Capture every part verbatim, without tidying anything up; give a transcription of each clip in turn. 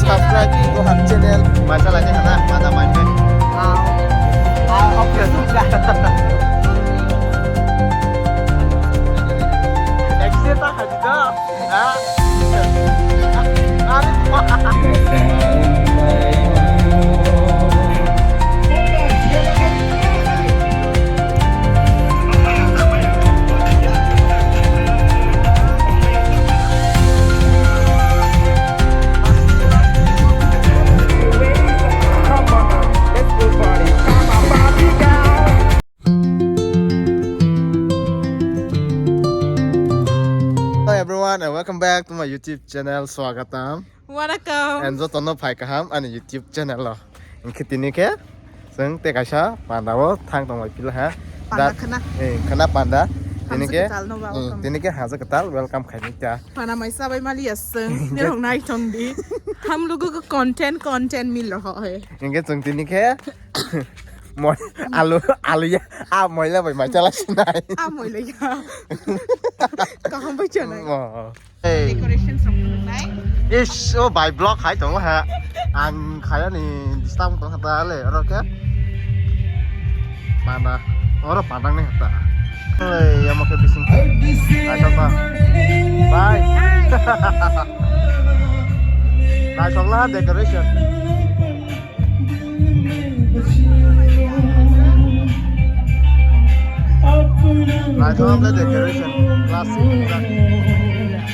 Subscribe to our channel. Maisa lai khe na, mada mai khe. Ah, ah, okay. Exit ta khaji da. Ah. Are. Hello everyone and welcome back to my YouTube channel. Swagatam. Welcome. And jotono phai kaham ani YouTube channel o. Hinkhe tini khe chwng tei kaisa panda o thang tong bai pila ha. Panda khna. Eh, khna panda. Tini khe, eh, tini khe haja kwtal welcome khaini ta. Panda mai sabai mali aswng. Nirok nai tong di. Ham logo ko content, content mil raha hai. Hinkhe chwng tini khe moi, alu, alu ya, a moila bai mai chala sinai. A moila ya. Kaham bai chanai. Hey. Decorations rok nungnai. Ish, o bai block hai tongo ha. Ang khaya ni disturb tong kha ta le, oro khe. Panda, oro pandang ni ta. Oi, amo khe bising. Naithok ba. Bye. Naithok la decoration. Naithok le decoration, classic.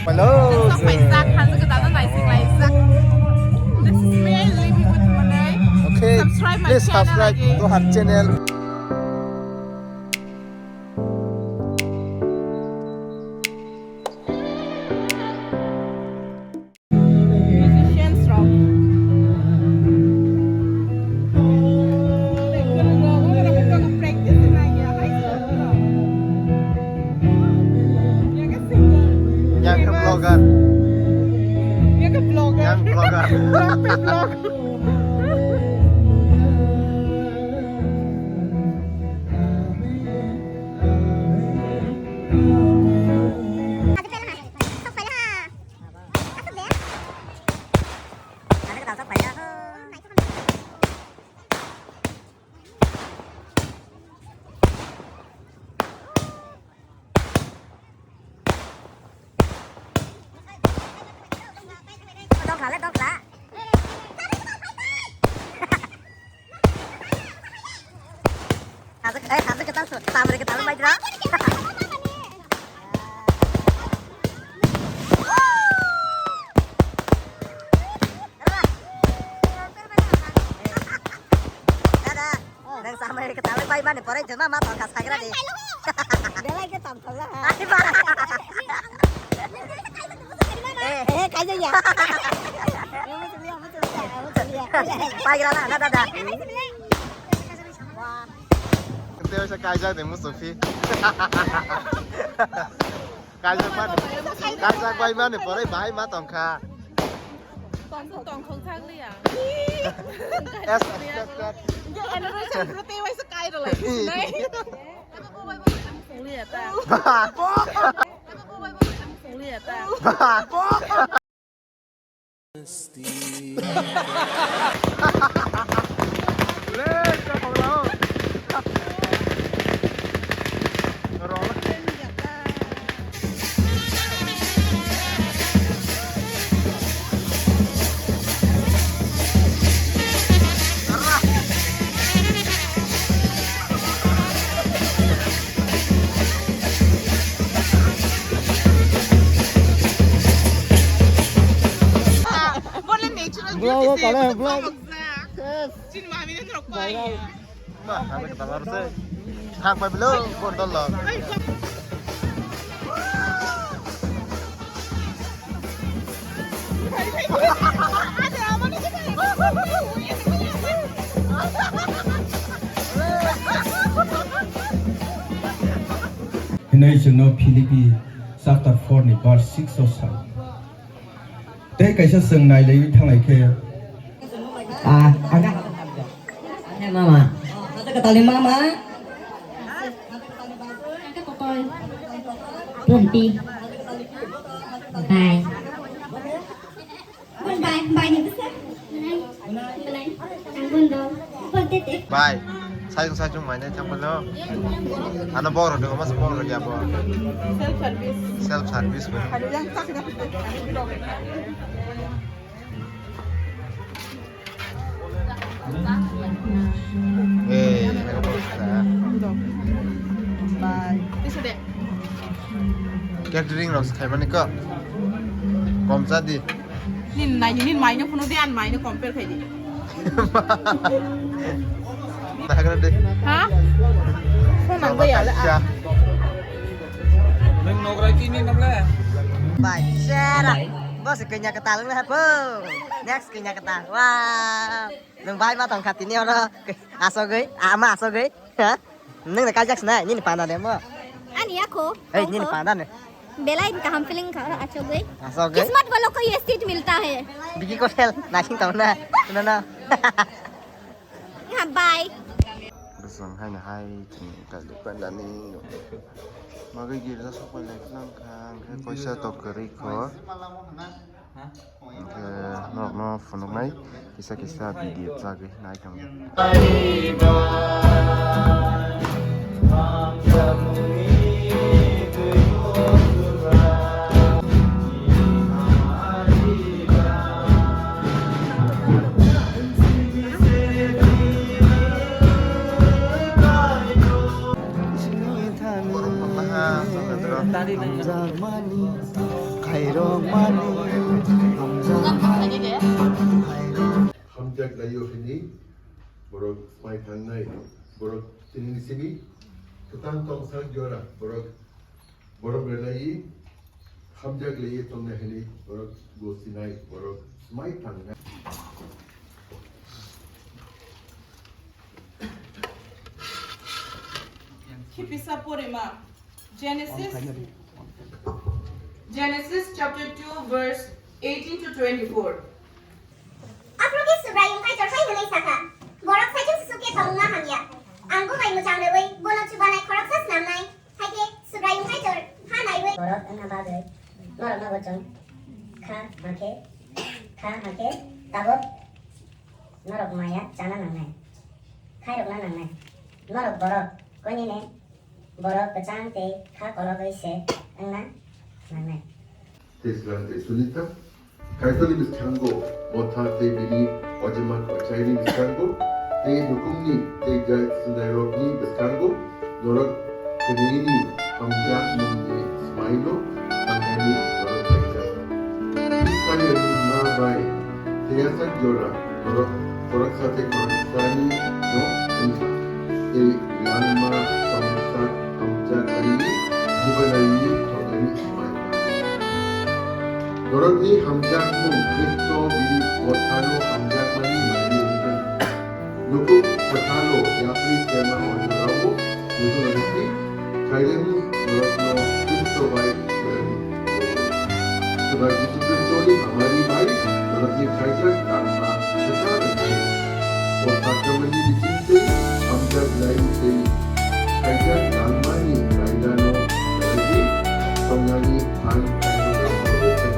Hello. Sok paijak, hanjak kwtal no naising laijak. This is me living with Manai. Okay, subscribe my please channel subscribe again to her channel. Musicians rok. Yang ke vlogger. Yang ke vlogger. Yang vlogger. Vlog pe vlog. Dongkha le dongkha. Hajuk, eh, hajuk kita su, tamri kita lu majra. Dada, nang samai kita lu bai mani pore jema ma tongkha sagra di. Belai ke tam thola. Ai ba. Eh, eh, kaya ya. Pai kira na, na, da, da. Tei waisa kaijak de musufi. Kaijak mani, kaijak bai mani pore bahai ma tongkha. Tongthok tongthok thang liya. As expected. Generation pro tei waisa kai rwlai sinai. Liya ta. Ba. Liya ta. Ba. Vlog o kale, vlog. Chini mami ni rok pai. Ma, kami kata baru sih. Thang pai bilo, bondol lo. Hinwi chwngno Philippi chapter four ni verse six o sa. Tei kaisa chwng nailaiwi thanglai khe. Ah, aga. Mama. Katali mama. Twenty. Bye. Bye, bye. Bai, sai sai chung mai nai chang balo. Ano bor de mas bor de abo. Self service. Self service bo. Hadi yang tak dah. Eh, naga bor sa. Bai. Catering rok khaimani ko. Kom cha di. Nin nai nin mai no phunu di an mai no compare khai di. Nagra de. Ha? Phone nang ya le. Nang nogra kini namle. Bai, sera. Bos kenya ketal na po. Next kenya ketal. Wah. Nang bai ma tong khatini oro. Asogoi, ama asogoi. Ha? Nang na kajak sna, nini panda de mo. Ani ako. Hei, nini panda ne. Belai kaham feeling kha, achogoi. Achogoi. Kismat walo ko ye seat milta hai. Bigi ko sel, nasing tau na. No, no. Ha, bye. Besang hai na hai, chini kali pandani. Magai girja sopai lai khlang khang, hai koisa tok kari ko. Hwnkhe norokno phunuknai kisa kisa video chagwi nai tongo. Borok phaltaha, hamjakmani, khairokmani, hamjakmani, khairok. Hamjak laio hwnwi borok smai thangnai, borok tinini simi kwtang tongsa jora, borok, borok belai hamjak laiwi tongnai hwnwi borok bo sinai, borok smai thangnai. Khipisa porima. Genesis, Genesis chapter two, verse eighteen to twenty-four. Aphuru khe Subraiyung Kaitor hai hwnwi sakha, "Borok saichung susukkhe tongma hamya. Ang bo bai mwchang rwui bono chubanai khoroksa snamnai." Hai khe Subraiyung Kaitor ha naiwi, "Borok wngna bagwi norokno bo chwng kha, hakhe, kha, hakhe tabuk norok maya chana nangnai, khairokna nangnai. Norok borok koinene borok kwchang tei kha kologwi se wngna nangnai." Tei swkang tei Sunita, Kaitorni bwskango motha tei bini ojomat ochaini bwskango tei nukungni tei jai swnairokni bwskango norok khenini hamjakmungni smaino tangnaini norok khaijak. Israel wngma bai teiyasak jora norok khoroksa tei khoroksani no wngkha tei langma tongsak hamjak laini chubailaiwi thoknaini swmai. Norokni hamjakmung Khristo bini mothano hamjakmani manwi wngkha. Nukhung phatharo yapri sema orjarao nukhung rikti khairemu norokno Khristo bai khairemu. Swbai Jisu Khristoni hamari bai norokni khaijak langma kwthar wngkha. O sakramani bisingtwi hamjak lai tei khaijak langmani raidano belaiwi tongnani phan khairokno rwkha.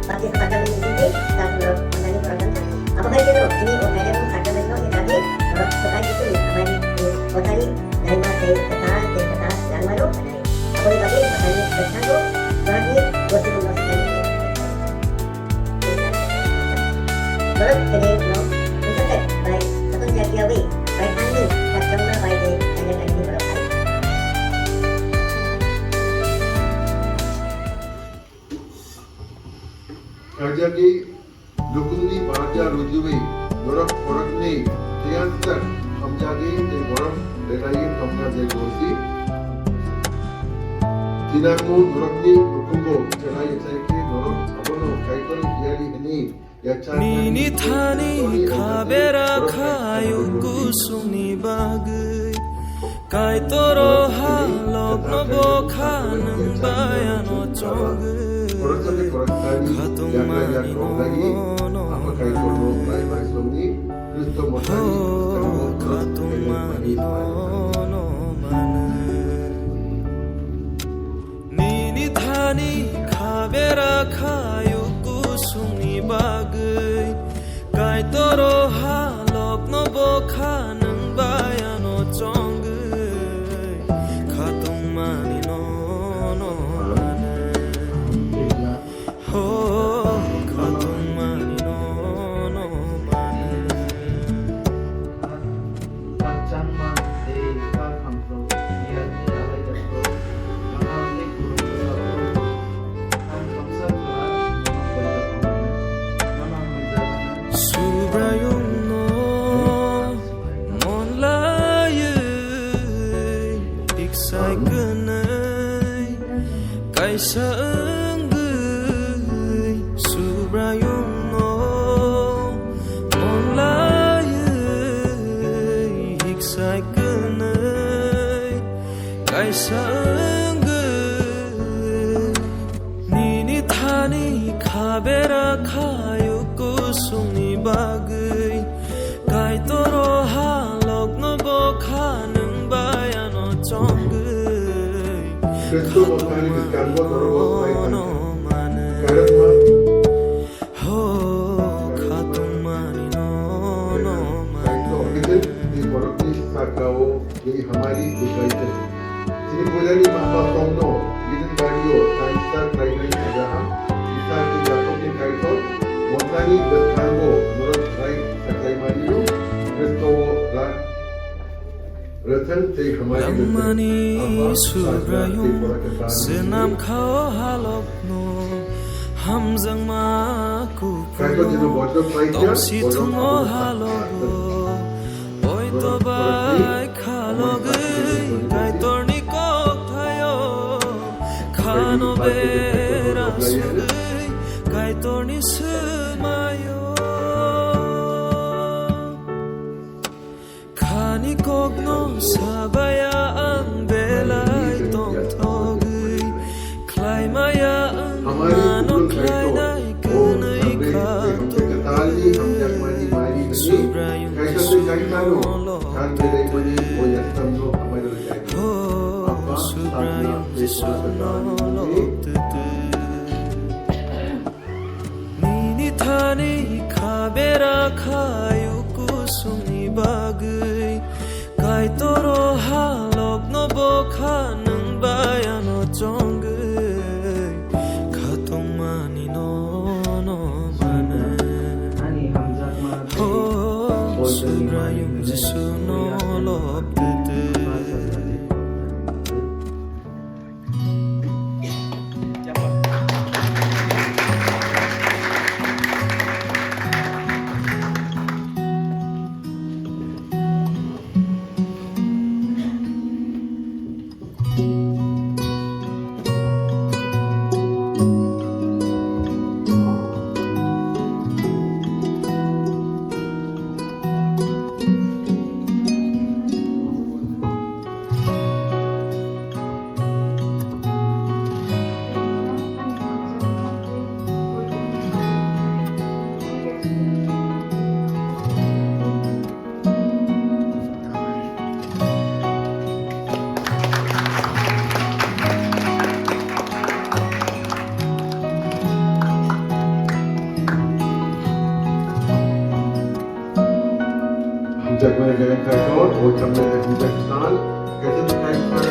Baptisma sakramani bisingtwi takhungrok hamjakni borok wngkha. Abo hai kheno chini o khairemu sakramani no ni bagwi norok Swbai Jisuni hamari ni bwthani naima tei kwthar tei kwthar langmano khanai. Aboni bagwi bwthani bwskango borokni gotibwlno swkang. Borok kene no internet bai sakon jagiyawi bai thangni kachongma bai de kanya kanya borok hai. Kajagwi nukhungni baja rujui norok borokni tiyasjak hamjagwi tei borok belaiwi tongna je gosi. Tinangmo norokni nukhungo chelai chai khe norok abono Kaitorni hiyari hwnwi Nini thani khabera khayuk kusungni bagwi. Kaitoro halokno bokha nwng bayano chongwi. Khatungmani nono manwi. Ho, khatungmani nono manwi. Nini thani khabera khayuk kusungni bagwi, Kaitoro halokno bokha Subraiyungno mon laiwi hiksai kwnwi kaisa wngwi, nini thani kha bera khayu kusungni bagwi. Kaitor o halokno bo kha nwng bai ano chongwi. Khatung mani no no manwi. Ho, khatung mani no no manwi. Nini hamari bujaikha. Chini puilani mama tongno, bini bario, tangsa khlainai Abraham, Isak tei Jakobni Kaitor, mosani bwskango norok rai sakhlaimanino Khristo-o ra-, rwthwng tei hamari rwthwng. Langmani Subraiyung swnam kha o halokno hamjakma kuphuno tongsi thung o halogo. Poito bai khalogwi Kaitorni kokthaio, khano bera sugwi Kaitorni swmaio. Khani kokno sabaya ang belai tongthogwi. Khlaimaya wngmano khlainai kwnwi kha twi. Subraiyung Jisuno lobtwtwi. O Subraiyung Jisuno lobtwtwi. Nini thani kha bera khayu kusungni bagwi. Kaitor o halokno bo kha nwng bai ano chongwi. Khatungmani no no mano. Ani hamjakma. O Subraiyung Jisuno lobtwtwi. Hamjakmani gaya kaitor, o chamle hamjak san, kaisa tu kaitor.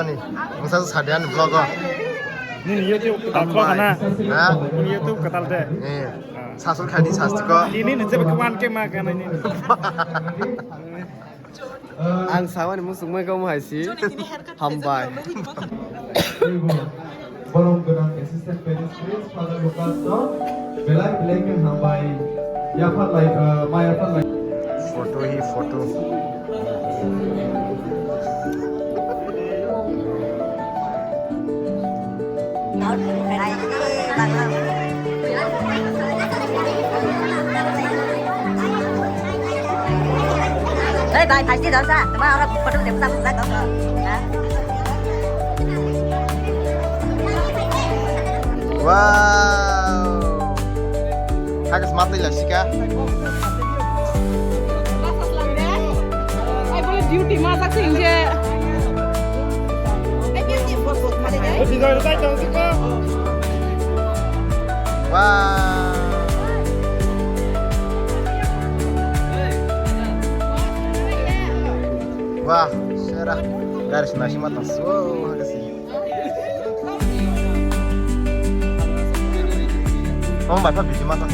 Ani, bwsa sa de ani vlog o. Nini YouTube kwtal kho na? Ha? Nini YouTube kwtal de. Eh. Sasur khani sastiko. Nini ni jeba kman ke ma kana nini. Ang samani musuk mai kamu hai si. Hambai. Borom gwnang assistant parish priest Father Lucas no belai belai khe hambai. Yapharlai, ah, ma yapharlai. Photo hi photo. Hei, bai, phaisi dong sa. Tama ora photo de sa sa kau. Ha? Wow. Hagas matai la sika. Ai bole duty ma jak sing je. Wow. Wah, sera. Garis nasi mata. Wow, hagas. Omo bai pha video ma tong.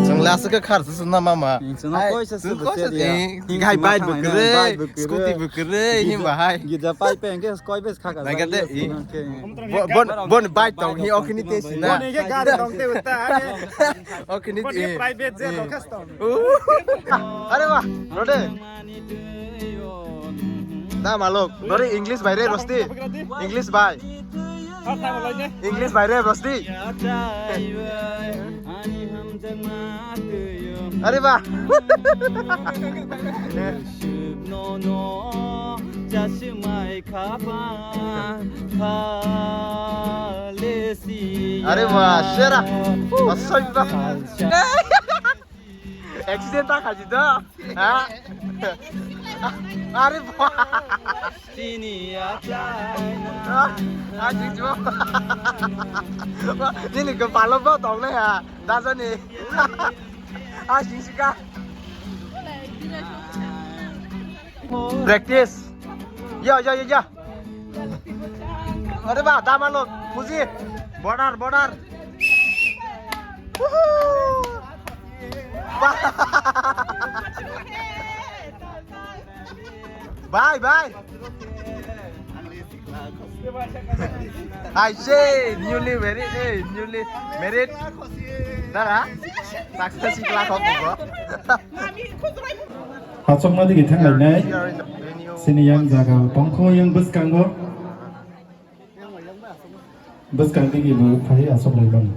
Chwng last khe khar se swnam mama. Chwng no hai, koi se chwng se koi se bwse ya. Eh, hai bike bo kwrwi, bike bo kwrwi, scooty bo kwrwi, himba hai. Gida pai pe hwnkhe koi bes kha ka. Naikha de, eh. Bo-, bon, bon bike tong hi, okhini te sina. Bon hwnkhe gari tong te uta, are. Okhini, bon hi eh, private jet eh. Okhas tong. Are ba, rode. Da malok, dori English bai re rosti. English bai. English bai re rosti. Are ba. Are ba, sera. Asai ba. Accident ta khaji da. Ha? Are ba. Sini ya. Ah, ah, jing jing. Nini ke palo ba tong le ha. Da jani. Ah, jing sika. Practice. Ya, ya, ya, ya. Are ba, da malok. Puji. Border, border. Woohoo. Bye, bye. I say newly married, eh, newly married. Dara, saksa sikla kok bo. Achokma digi thanglainai. Sini yang jaga tongkho yang bwskango. Bwskang digi bo phai achoklaibani.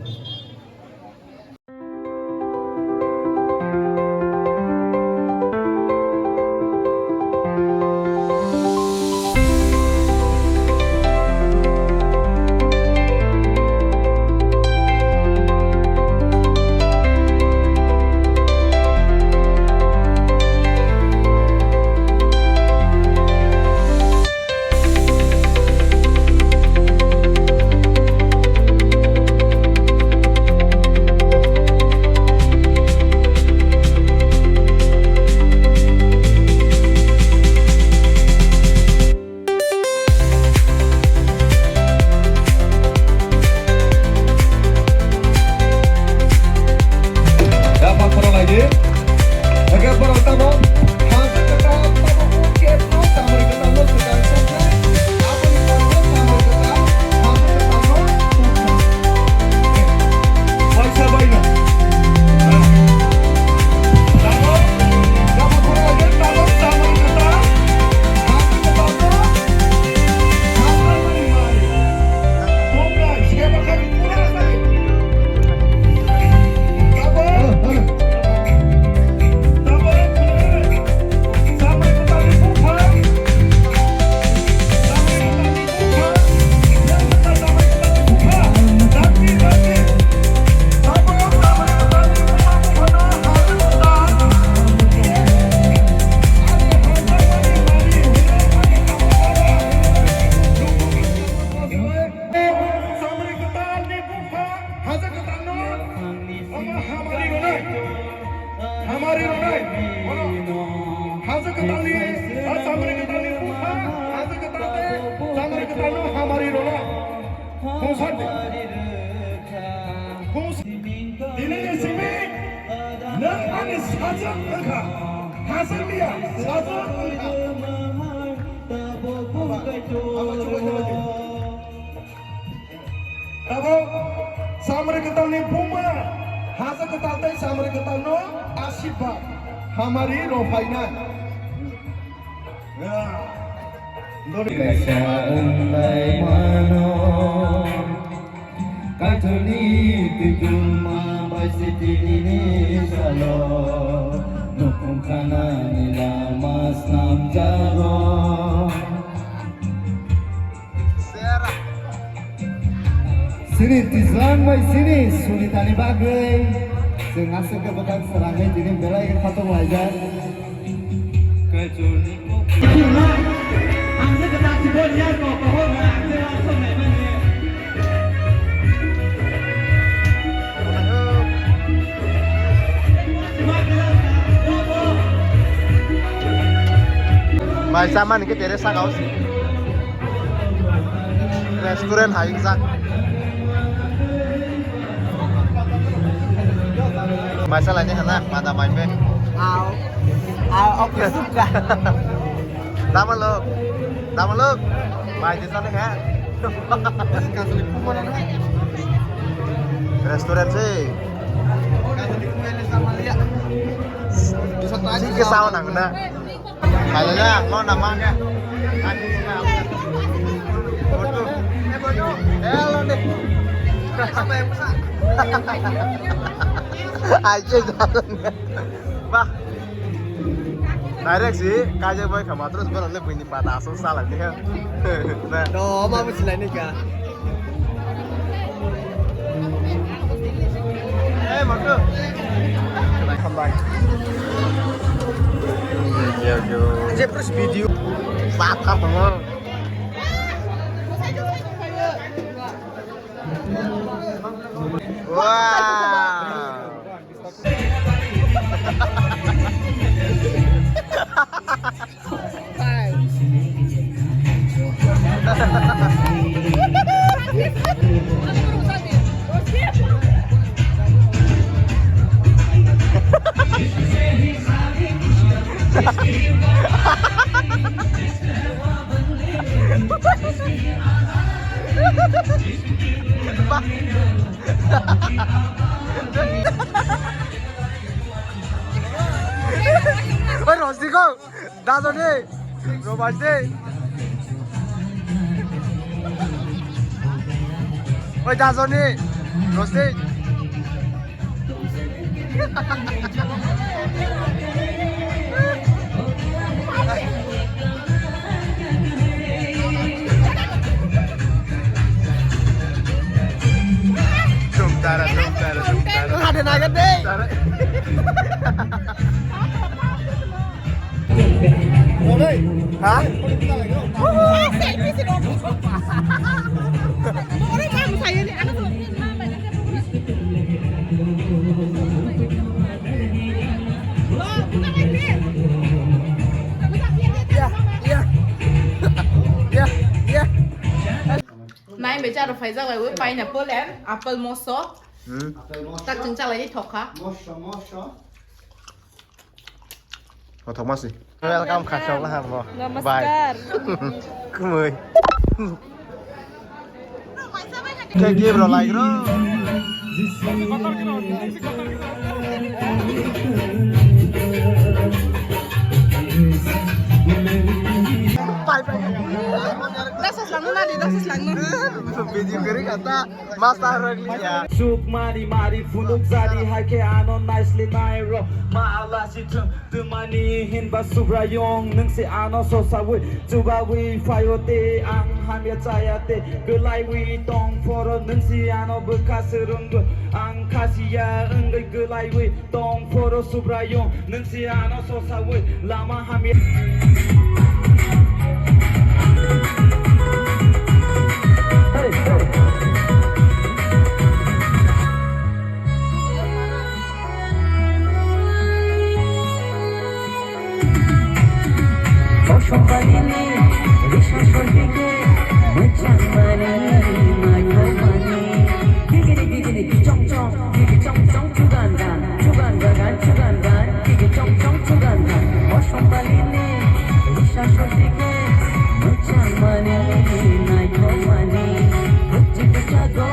Hamari rwnai. Hamari rwnai. Ono haja kwtalni, o samari kwtalni bupha, haja kwtal tei samari kwtalno hamari rwnai. Khungsa di. Khungsa. Dinini simi nwng ani sajwk wngkha. Hajakliya, sajwk wngkha. Abo chubachu. Tabuk samari kwtalni buma, haja kwtal tei samari kwtalno asirwad hamari rwphainai. Ya. Kaisa wnglaimano, Kaitorni twijlma bai sitini salo, nukhung khanani lama snamjago. Chini twijlang bai chini Sunitani bagwi chwng aswk khe bwkhak srangwi tini belai khe khatung laijak. Mai chamani khe tere saka o si. Restaurant hai jak. Mai salai ni hana mada mai be. Au. Au, oke, suka. Dama lo. Dama lo. Mai di sana ha. Restaurant sih. Sih ke sauna na. Kailaila, lo nama khe? Bodu. Eh, bodu. Eh, lo deh. Apa yang besar? Aja jalan. Bah. Direct sih, kaje boy kama terus bola le bunyi pada asal salah dia. Nah. Do, mau bersilah ni kah? Eh, Marco. Welcome back. Yo, yo. Jepus video. Patah, teman. Wow. Oi, Rosdi ko. Dajoni, Robaste. Oi, Dajoni, Rosti. Tum tara, tum tara, tum tara. Ada naga deh. Tara. Ha? Nai bechara phaijak lai, pineapple and apple moso. Hmm. Tak chwng chalai thokha. Moso, moso. Kothok masi. Welcome, khachok laham bo. Namaskar. Bye. Kumui. Khe game rw lai rw. Bye, bye. Dasa selangno nadi, dasa selangno. Video kiri kata. Master Raglia. Sukmani mari phunuk jadi hai khe ano naisli nairo. Ma ala si thung tumani hinba Subraiyung nungsi ano sosawi chubawi phayo te ang hamya chaya te gwlaiwi tong phoro nungsi ano bwkha swrwngbo ang khasiya wngwi gwlaiwi tong phoro Subraiyung, nungsi ano sosawi lama hamya. Bosong balini, risa solbike, mechang mani, mayo mani, gigini gigini, gichong chong. Kiki chong chong chugan gan, chugan gan, chugan gan. Kiki chong chong chugan gan. Bosong balini, risa sotike, muchang mani, naiko mani. Kuchi kucha go,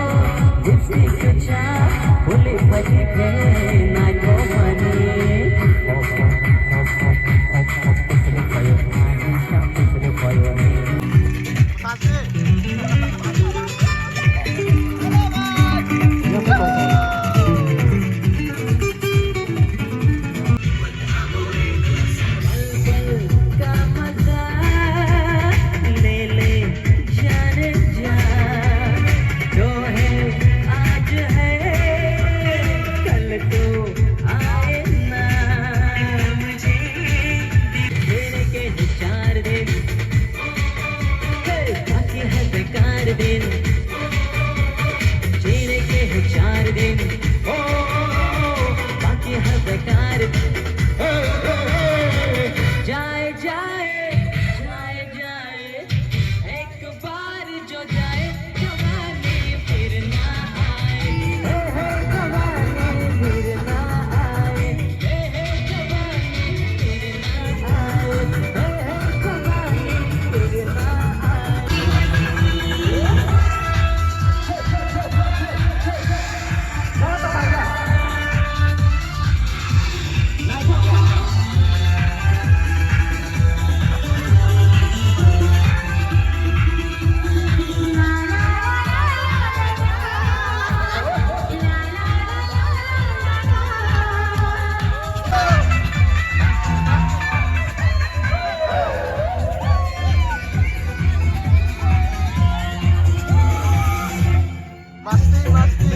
gypsy kucha, huli phatike, naiko mani. Hop hop hop hop hop hop hop, kusile payo, kusile payo. दिन, जीने के हैं चार दिन, ओ, बाकी हर बेकार। जाए, जाए, जाए, जाए, एक बार जो जाए, जवानी फिर ना आए। जवानी फिर ना आए। Masti, masti.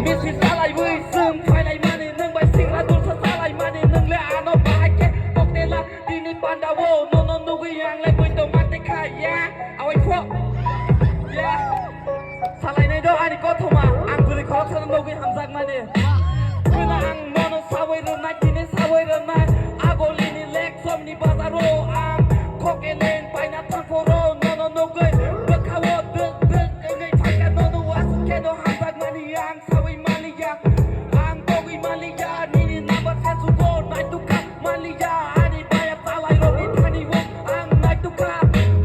Misi salaiwi chwng phailaimani, nwng bai singra dulsa salaimani, nwng le ano bahai khe tokdela tini panda o, nono nugwi ang le bui tongma tei kha ya, awai pho ya. Salainai do ani kothoma, ang bwrwi khoroksano nugwi hamjakmani. Khwna ang nono sawi rwnai, tini sawi rwnai. Agolini lek somni bazaro ang khokelen paina thangphoro nono nugwi bwkhao dwk dwk wngwi phaikha, nono wasuk kheno hamjakmani ang sawi manliya. Ang togwi manliya, nini number se sugo naitukha manliya, ani baya salairokni thani o ang naitukha,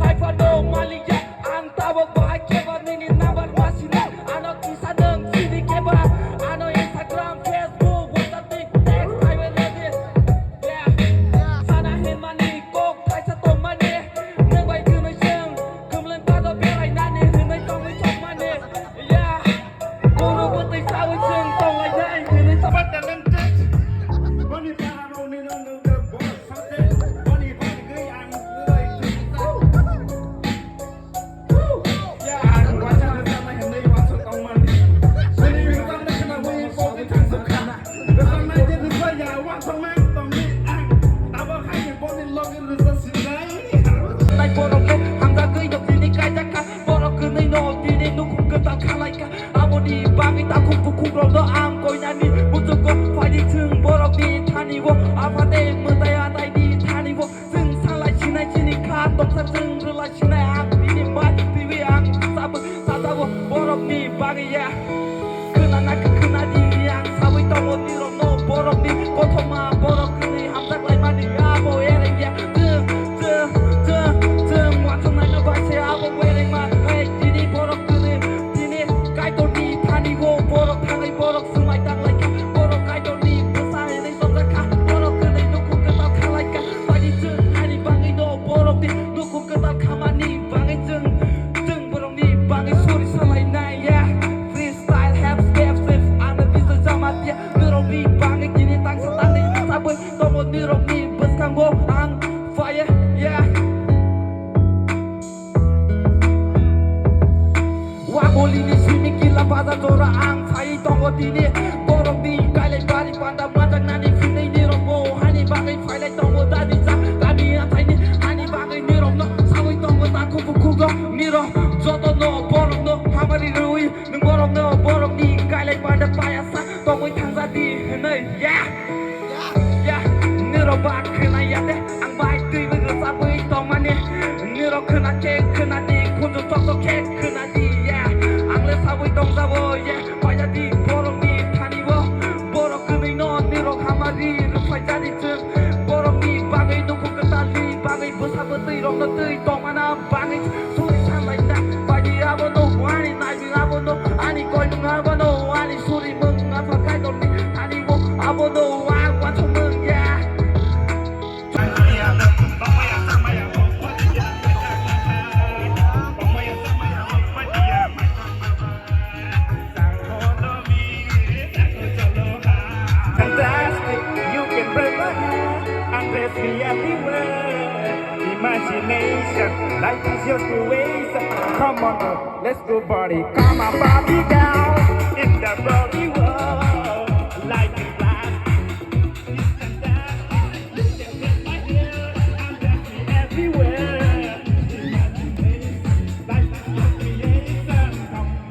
hai phano manliya. Ang tabok bahai keba nini number ma sini, ano kisa nwng sini keba, ano Instagram, Facebook, WhatsApp ni text kaiwi rwdi. Yeah. Sana hinmani kok thaisa tongmani, nwng bai kwnwi chwng kwmlwng kado berainani hwnwi tongwi tongmani. Yeah. Guru bwtwi sawi chwng tonglainai hwnwi tongmani. Super talented. Boni para rokni no nwng khe boss sate, boni bagwi ang kwrwi. Borok no hamjagwi no tini kaijak kha, borok kwnwi no tini nukhung kwtal khalai kha. Aboni bagwi takhuk bukhuk rok no ang koinani muchungo phaidi chwng borok ni thani o, apha tei mwtai atai ni thani o. Chwng salai sinai chini kha tongsa, chwng rwlai sinai ang bini bai twiwi ang sabo sajabo borokni bagwi ya. Khwnana khwnadi ang sawi tongo nirokno, borokni kothoma borok kwrwi hamjak laimani abo ereng ya. Ni bwskango ang fire, yeah. Wagolini simi kila baza jora ang sai tongo tini. Borok ni kailai bari panda majak nani finai ni rombo hani bagwi phailai tongo dadi sa kami athai ni hani bagwi ni romno sawi tongo ta kuku kugo ni ro joto no borok no hamari rui nung borok no borok ni kailai banda paya sa tongwi thangja di hinai, yeah. Ya, nirok ba khwnaya de, ang bai twi bai rwchabwi tongmani. Nirok khwna khe khwna di, khunju tok tok khe khwna di, ya. Ang le sabwi tongjabo, ya. Paya di borok ni thani o, borok kwbwi no nirok hamari rwphai jani chwng. Borok ni bagwi nukhung kwtal ni bagwi bwsa bwtwi rok no twi tongmana bagwi suri sanlaina. Paya di abono wani nai Abono ani koimung abono ani suri mung apa kaitor ni ani bo abono ang wansuk mung ya. Fantastic, you can burn my heart, undress me everywhere. Imagination, life is yours to waste. Come on, let's go, buddy. Come on, Bobby, down in the Bobby world. Life is plastic, it's fantastic. You can take my hair, undress me everywhere. Imagination, life is your creation. Come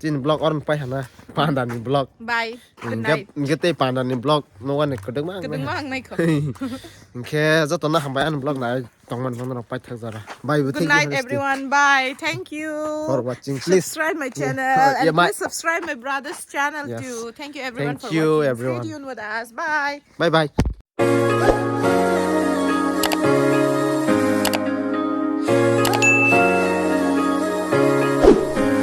Chini vlog oroni pai hana panda ni vlog. Bye. Good night. Hingke tei panda ni vlog no wane kwdwkma ang. Kwdwkma ang naikho. Hingke joto no hambai ani vlog nai. Tongmani phano rok paithak jora. Bye, good night, everyone. Bye. Thank you for watching. Please subscribe my channel and please subscribe my brother's channel too. Thank you, everyone, for watching. Stay tuned with us. Bye. Bye bye.